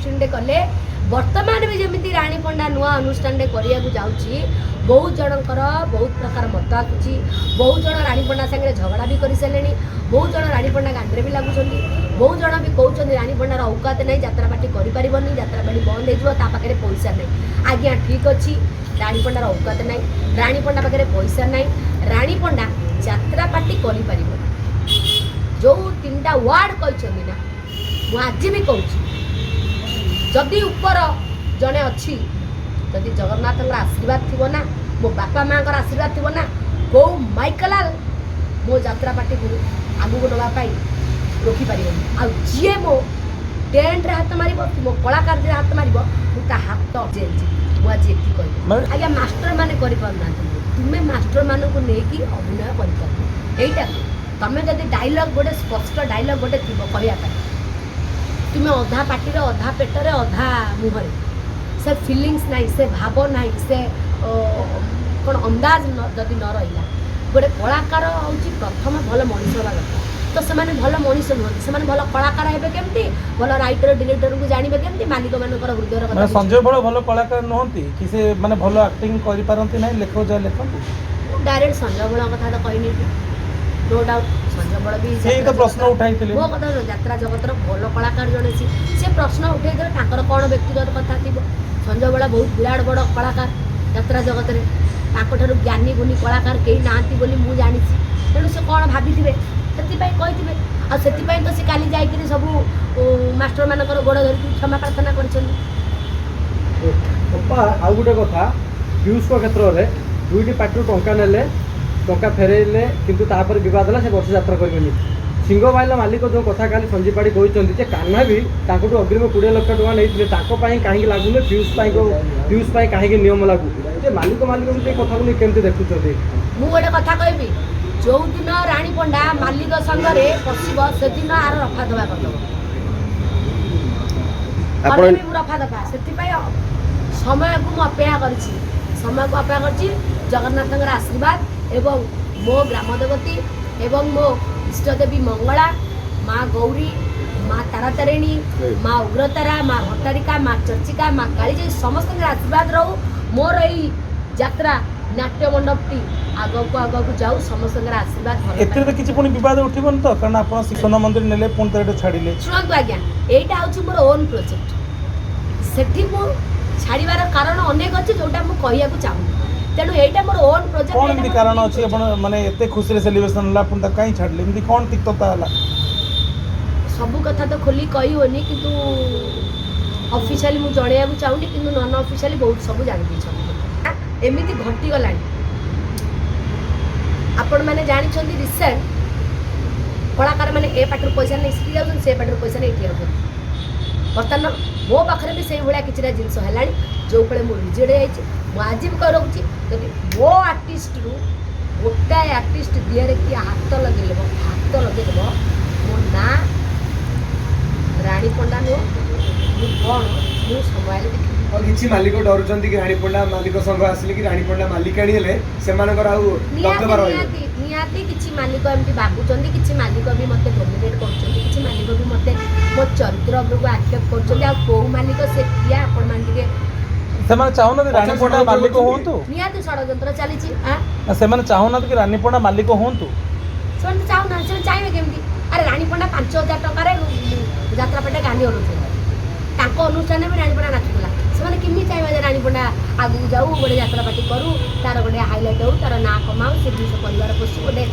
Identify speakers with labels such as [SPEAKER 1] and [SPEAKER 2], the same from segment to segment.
[SPEAKER 1] ଗୋଷ୍ଠୀଟେ କଲେ, ବର୍ତ୍ତମାନ ବି ଯେମିତି ରାଣୀ ପଣ୍ଡା ନୂଆ ଅନୁଷ୍ଠାନଟେ କରିବାକୁ ଯାଉଛି, ବହୁତ ଜଣଙ୍କର ବହୁତ ପ୍ରକାର ମତ ଆସୁଛି। ବହୁତ ଜଣ ରାଣୀ ପଣ୍ଡା ସାଙ୍ଗରେ ଝଗଡ଼ା ବି କରିସାରିଲେଣି। ବହୁତ ଜଣ ରାଣୀ ପଣ୍ଡା ଗାଣ୍ଡିରେ ବି ଲାଗୁଛନ୍ତି। ବହୁତ ଜଣ ବି କହୁଛନ୍ତି, ରାଣୀ ପଣ୍ଡାର ଔକାତ ନାହିଁ, ଯାତ୍ରା ପାର୍ଟି କରିପାରିବନି, ଯାତ୍ରା ପାର୍ଟି ବନ୍ଦ ହେଇଯିବ, ତା ପାଖରେ ପଇସା ନାହିଁ। ଆଜ୍ଞା, ଠିକ୍ ଅଛି, ରାଣୀ ପଣ୍ଡାର ଔକାତ ନାହିଁ, ରାଣୀ ପଣ୍ଡା ପାଖରେ ପଇସା ନାହିଁ, ରାଣୀ ପଣ୍ଡା ଯାତ୍ରା ପାର୍ଟି କରିପାରିବନି। ଯେଉଁ ତିନିଟା ୱାର୍ଡ଼ କହିଛନ୍ତି ନା, ମୁଁ ଆଜି ବି କହୁଛି, ଯଦି ଉପର ଜଣେ ଅଛି, ଯଦି ଜଗନ୍ନାଥଙ୍କର ଆଶୀର୍ବାଦ ଥିବ ନା, ମୋ ବାପା ମାଆଙ୍କର ଆଶୀର୍ବାଦ ଥିବ ନା, କେଉଁ ମାଇକଲାଲ ମୋ ଯାତ୍ରା ପାର୍ଟିକୁ ଆଗକୁ ନେବା ପାଇଁ ରୋକିପାରିବନି। ଆଉ ଯିଏ ମୋ ଟେଣ୍ଟରେ ହାତ ମାରିବ କି ମୋ କଳାକାର ଦେହରେ ହାତ ମାରିବ, ମୁଁ ତା ହାତ ଜେଲ୍ ଯିବି। ମୁଁ ଆଜି ଏତିକି କହିବି। ଆଜ୍ଞା, ମାଷ୍ଟର ମାନେ କରିପାରୁନାହାନ୍ତି। ତୁମେ ମାଷ୍ଟରମାନଙ୍କୁ ନେଇକି ଅଭିନୟ କରିପାରିବ ଏଇଟା। ତମେ ଯଦି ଡାଇଲଗ୍ ଗୋଟେ, ସ୍ପଷ୍ଟ ଡାଇଲଗ୍ ଗୋଟେ ଥିବ କହିବା ପାଇଁ, ତୁମେ ଅଧା ପାଟିରେ, ଅଧା ପେଟରେ, ଅଧା ମୁହଁରେ, ସେ ଫିଲିଙ୍ଗସ୍ ନାହିଁ, ସେ ଭାବ ନାହିଁ, ସେ କ'ଣ ଅନ୍ଦାଜ ଯଦି ନ ରହିଲା। ଗୋଟେ କଳାକାର ହେଉଛି ପ୍ରଥମ ଭଲ ମଣିଷ ହେବା ଦରକାର। ତ ସେମାନେ ଭଲ ମଣିଷ ନୁହନ୍ତି, ସେମାନେ ଭଲ କଳାକାର ହେବେ କେମିତି? ଭଲ ରାଇଟର ଡିରେକ୍ଟରଙ୍କୁ ଜାଣିବେ କେମିତି? ମାଲିକମାନଙ୍କର ହୃଦୟର କଥା
[SPEAKER 2] ମାନେ
[SPEAKER 1] ବୁଝିବେ।
[SPEAKER 2] ସଞ୍ଜୟ ବଳ ଭଲ କଳାକାର ନୁହନ୍ତି କି? ସେ ମାନେ ଭଲ ଆକ୍ଟିଂ କରିପାରନ୍ତି ନାହିଁ, ଲେଖକ ଯାହା ଲେଖନ୍ତି?
[SPEAKER 1] ମୁଁ ଡାଇରେକ୍ଟ ସଞ୍ଜୟ ବଳଙ୍କ କଥା ତ କହିନି। ନୋ ଡାଉଟ୍, ସଞ୍ଜୟ ବଳ ବି
[SPEAKER 2] ସେଇ ତ
[SPEAKER 1] ଯାତ୍ରା
[SPEAKER 2] ପ୍ରଶ୍ନ ଉଠାଇଥିଲେ।
[SPEAKER 1] ମୋ କଥା ଶୁଣ, ଯାତ୍ରା ଜଗତର ଭଲ କଳାକାର ଜଣେ ସିଏ। ସେ ପ୍ରଶ୍ନ ଉଠେଇଦେଲେ, ତାଙ୍କର କ'ଣ ବ୍ୟକ୍ତିଗତ କଥା ଥିବ। ସଞ୍ଜୟ ବଳ ବହୁତ ବିରାଟ ବଡ଼ କଳାକାର ଯାତ୍ରା ଜଗତରେ। ତାଙ୍କଠାରୁ ଜ୍ଞାନୀ ଗୁଣୀ କଳାକାର କେହି ନାହାନ୍ତି ବୋଲି ମୁଁ ଜାଣିଛି। ତେଣୁ ସେ କ'ଣ ଭାବିଥିବେ, ସେଥିପାଇଁ କହିଥିବେ। ଆଉ ସେଥିପାଇଁ ତ ସେ କାଲି ଯାଇକିରି ସବୁ ମାଷ୍ଟରମାନଙ୍କର ଗୋଡ଼ ଧରିକି କ୍ଷମା ପ୍ରାର୍ଥନା କରିଛନ୍ତି।
[SPEAKER 3] ଅପା, ଆଉ ଗୋଟେ କଥା, ପିୟୁଷଙ୍କ କ୍ଷେତ୍ରରେ ଦୁଇଟି ପାର୍ଟିରୁ ଟଙ୍କା ନେଲେ, ଟଙ୍କା ଫେରେଇଲେ, କିନ୍ତୁ ତାପରେ ବିବାଦ ହେଲା, ସେ ବର୍ଷେ ଯାତ୍ରା କରିବେନି। ସିଂହ ବାହିନୀର ମାଲିକ ଯେଉଁ କଥା କାଲି ସଞ୍ଜୀବ ପାଢ଼ୀ କହିଛନ୍ତି ଯେ କାହ୍ନା ବି ତାଙ୍କଠୁ ଅଗ୍ରିମ 20 ଲକ୍ଷ ଟଙ୍କା ନେଇଥିଲେ, ତାଙ୍କ ପାଇଁ କାହିଁକି ଲାଗୁନି, ପିୟୁଷ ପାଇଁ କାହିଁକି ନିୟମ ଲାଗୁ? ଯେ ମାଲିକ ମାଲିକ ଭିତରେ ଏ କଥାକୁ ନେଇ କେମିତି ଦେଖୁଛନ୍ତି?
[SPEAKER 1] ମୁଁ ଗୋଟେ କଥା କହିବି, ଯୋଉଦିନ ରାଣୀ ପଣ୍ଡା ମାଲିକ ସଂଘରେ ପଶିବ, ସେଦିନ ଆର ରଫା ଦଫା କରିଦେବ।
[SPEAKER 4] ଆପଣ
[SPEAKER 1] କରିଦେବି ମୁଁ ରଫା ଦଫା। ସେଥିପାଇଁ ସମୟକୁ ମୁଁ ଅପେକ୍ଷା କରିଛି, ସମୟକୁ ଅପେକ୍ଷା କରିଛି। ଜଗନ୍ନାଥଙ୍କର ଆଶୀର୍ବାଦ ଏବଂ ମୋ ଗ୍ରାମ ଦେବତୀ ଏବଂ ମୋ ଇଷ୍ଟଦେବୀ ମଙ୍ଗଳା, ମା ଗୌରୀ, ମା ତାରାତାରିଣୀ, ମା ଉଗ୍ରତାରା, ମା ଭଟ୍ଟାରିକା, ମା ଚର୍ଚ୍ଚିକା, ମା କାଳିଜାଇ, ସମସ୍ତଙ୍କର ଆଶୀର୍ବାଦ ରହୁ। ମୋର ଏଇ ଯାତ୍ରା ନାଟ୍ୟ ମଣ୍ଡପଟି ଆଗକୁ ଆଗକୁ ଯାଉ, ସମସ୍ତଙ୍କର ଆଶୀର୍ବାଦ ଭଲ
[SPEAKER 2] ଏଥିରେ ତ
[SPEAKER 1] ପାଇବେ।
[SPEAKER 2] କିଛି ପୁଣି ବିବାଦ ଉଠିବନି ତ? କାରଣ ଆପଣ ସ୍ୱର୍ଣ୍ଣ ମନ୍ଦିର ନେଲେ, ପୁଣି ତାର ଛାଡ଼ିଲେ।
[SPEAKER 1] ଶୁଣନ୍ତୁ ଆଜ୍ଞା, ଏଇଟା ହେଉଛି ମୋର ଓନ୍ ପ୍ରୋଜେକ୍ଟ। ସେଠି ମୁଁ ଛାଡ଼ିବାର କାରଣ ଅନେକ ଅଛି, ଯୋଉଟା ମୁଁ କହିବାକୁ ଚାହୁଁନି। ତେଣୁ ଏଇଟା ମୋର ଓନ୍ ପ୍ରୋଜେକ୍ଟ।
[SPEAKER 2] କ'ଣ ଏମିତି କାରଣ ଅଛି? ଆପଣ ମାନେ ଏତେ ଖୁସିରେ ସେଲିବ୍ରେସନ ହେଲା, ପୁଣି ତାକୁ କାହିଁ ଛାଡ଼ିଲେ? ଏମିତି କ'ଣ ତିକ୍ତତା ହେଲା?
[SPEAKER 1] ସବୁ କଥା ତ ଖୋଲି କହିହେଉନି, କିନ୍ତୁ ଅଫିସିଆଲି ମୁଁ ଜଣେଇବାକୁ ଚାହୁଁନି, କିନ୍ତୁ ନନ୍ ଅଫିସିଆଲି ବହୁତ ସବୁ ଜାଣିଦେଇଛନ୍ତି। ଏମିତି ଘଟିଗଲାଣି। ଆପଣମାନେ ଜାଣିଛନ୍ତି, ରିସେଣ୍ଟ କଳାକାରମାନେ ଏ ପାଟିରୁ ପଇସା ନେଇ ସେଠି ଯାଉଛନ୍ତି, ସେ ପାଟିରୁ ପଇସା ନେଇ ଏଠି ଯାଉଛନ୍ତି। ବର୍ତ୍ତମାନ ମୋ ପାଖରେ ବି ସେଇଭଳିଆ କିଛିଟା ଜିନିଷ ହେଲାଣି, ଯେଉଁ ଫଳରେ ମୁଁ ରିଜେକ୍ଟ ହେଇଯାଇଛି। ମୁଁ ଆଜି ବି କହି ରଖୁଛି, ଯଦି ମୋ ଆର୍ଟିଷ୍ଟରୁ ଗୋଟାଏ ଆର୍ଟିଷ୍ଟ ଦିହରେ କିଏ ହାତ ଲଗେଇଦେବ, ହାତ ଲଗେଇଦେବ, ମୋ ନାଁ ରାଣୀ ପଣ୍ଡା ନୁହଁ। ମୁଁ କ'ଣ, ମୁଁ ସମୟ ହେଲେ ଦେଖିବି।
[SPEAKER 5] ଆଉ କିଛି ମାଲିକ ଡରୁଛନ୍ତି କି ରାଣୀ ପଣ୍ଡା ମାଲିକ ସଂଘ ଆସିଲେ କି ରାଣୀ ପଣ୍ଡା ମାଲିକାଣୀ ହେଲେ ସେମାନଙ୍କର ଆଉ
[SPEAKER 1] ନିହାତି।
[SPEAKER 5] ଦବଦବା ରହିବ?
[SPEAKER 1] ନିହାତି ନିହାତି, କିଛି ମାଲିକ ଏମିତି ଭାବୁଛନ୍ତି। କିଛି ମାଲିକ ବି ମୋତେ ଡୋମିନେଟ୍ କରୁଛନ୍ତି। କିଛି ମାଲିକ ବି ମୋତେ ମୋ ଚରିତ୍ର ଉପରକୁ ଆକ୍ଷେପ କରୁଛନ୍ତି। ଆଉ କେଉଁ ମାଲିକ, ସେ କିଏ, ଆପଣମାନେ ଟିକେ
[SPEAKER 2] ସେମାନେ ଚାହୁଁନାହାନ୍ତି ରାଣୀ
[SPEAKER 5] ପଚାଶ
[SPEAKER 2] ପଣ୍ଡା
[SPEAKER 5] ଷଡ଼ଯନ୍ତ୍ର
[SPEAKER 2] ମାଲିକ
[SPEAKER 5] କରୁଛନ୍ତି।
[SPEAKER 2] ହୁଅନ୍ତୁ?
[SPEAKER 1] ନିହାତି ଷଡ଼ଯନ୍ତ୍ର ଚାଲିଛି।
[SPEAKER 2] ନା, ସେମାନେ ଚାହୁଁନାହାନ୍ତି କି ରାନୀ ପଣ୍ଡା ମାଲିକ ହୁଅନ୍ତୁ?
[SPEAKER 1] ସେମାନେ ତ ଚାହୁଁନାହାନ୍ତି। ସେମାନେ ଚାହିଁବେ କେମିତି? ଆରେ, ରାଣୀ ପଣ୍ଡା 5000 ଟଙ୍କାରେ ଯାତ୍ରା ପାଟେ ଗାଣ୍ଡି ହଲଉଥିଲେ। ତାଙ୍କ ଅନୁଷ୍ଠାନରେ ବି ରାଣୀ ପଣ୍ଡା ନାଚୁଥିଲା। ସେମାନେ କେମିତି ଚାହିଁବେ ଯେ ରାଣୀ ପଣ୍ଡା ଆଗକୁ ଯାଉ, ଗୋଟେ ଯାତ୍ରା ପାର୍ଟି କରୁ, ତାର ଗୋଟେ ହାଇଲାଇଟ୍ ହଉ, ତାର ନାଁ କମାଉ, ସେ ଜିନିଷ ପରିବାର ପୋଷୁ, ଗୋଟେ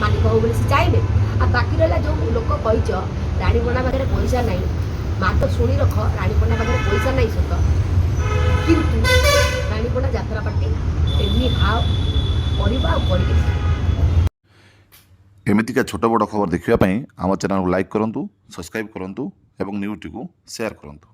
[SPEAKER 1] ମାଲିକ ହଉ ବୋଲି ସେ ଚାହିଁବେ? ଆଉ ବାକି ରହିଲା ଯେଉଁ ଲୋକ କହିଛ ରାଣୀ ପଣ୍ଡା ପାଖରେ ପଇସା ନାହିଁ, ମା ତ ଶୁଣି ରଖ, ରାଣୀ ପଣ୍ଡା ପାଖରେ ପଇସା ନାହିଁ ସତ, କିନ୍ତୁ ରାଣୀ ପଣ୍ଡା ଯାତ୍ରା ପାର୍ଟି ଏନି ହାଉ କରିବ ଆଉ କରିକି ଦେଖାଇବ।
[SPEAKER 6] ଏମିତିକା ଛୋଟ ବଡ଼ ଖବର ଦେଖିବା ପାଇଁ ଆମ ଚ୍ୟାନେଲକୁ ଲାଇକ୍ କରନ୍ତୁ, ସବସ୍କ୍ରାଇବ୍ କରନ୍ତୁ ଏବଂ ନ୍ୟୁଜ୍ଟିକୁ ସେୟାର କରନ୍ତୁ।